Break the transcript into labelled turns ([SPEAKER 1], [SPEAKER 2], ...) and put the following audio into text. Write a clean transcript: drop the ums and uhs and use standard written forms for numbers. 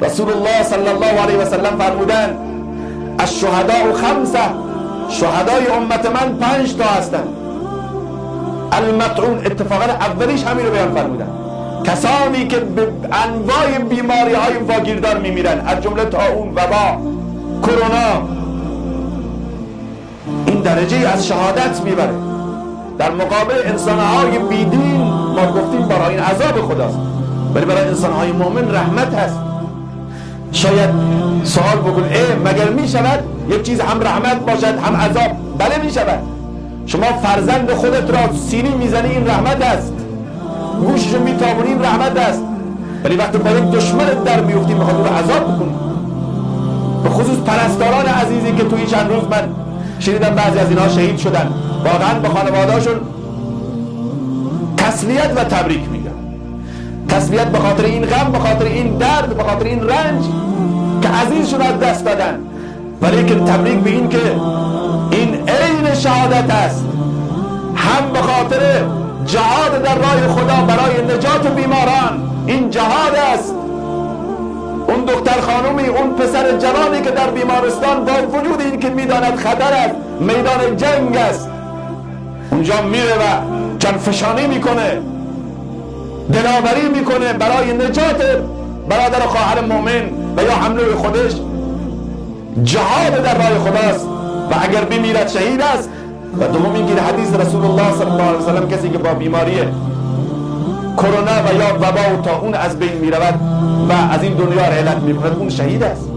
[SPEAKER 1] رسول الله صلی الله علیه و سلم فرمودند الشهداء خمسه، شهدای امت من 5 تا هستند. المطعون، اتفاقا اولیش همین رو بیان فرمودن، کسانی که به انواع بیماری های واگیردار میمیرن، از جمله طاعون، وبا، کرونا. این درجه از شهادت میبره. در مقابل انسانهای بیدین ما گفتیم برای این عذاب خداست، ولی برای انسانهای مؤمن رحمت هست. شاید سوال بکن مگر میشود یک چیز هم رحمت باشد هم عذاب؟ بله میشود. شما فرزند خودت را سینی میزنی، این رحمت است، گوششو میتابونی، این رحمت است. ولی وقتی با یک دشمن در میفتی میخواد او رو عذاب بکنی. به خصوص پرستاران عزیزی که تو این چند روز من شنیدم بعضی از اینها شهید شدن، واقعا به خانواده‌هاشون تسلیت و تبریک میگم. تسلیت به خاطر این غم، به خاطر این درد، به خاطر این رنج که عزیزشون از دست دادن، ولی که تبریک به این که این عین شهادت است، هم به خاطر جهاد در راه خدا برای نجات بیماران، این جهاد است. اون دختر خانومی، اون پسر جوانی که در بیمارستان با وجود این که میداند خطر است، میدان جنگ است، اونجا میره و جانفشانی میکنه، دلاوری میکنه برای نجات برادر و خواهر مؤمن و یا حمله خودش. جهاد در راه خداست و اگر بمیرد شهید است. و دوم اینکه حدیث رسول الله صلی الله علیه و سلم، کسی که با بیماری کرونا و یا وبا و طاعون از بین میرود و از این دنیا رحلت میکند، اون شهید است.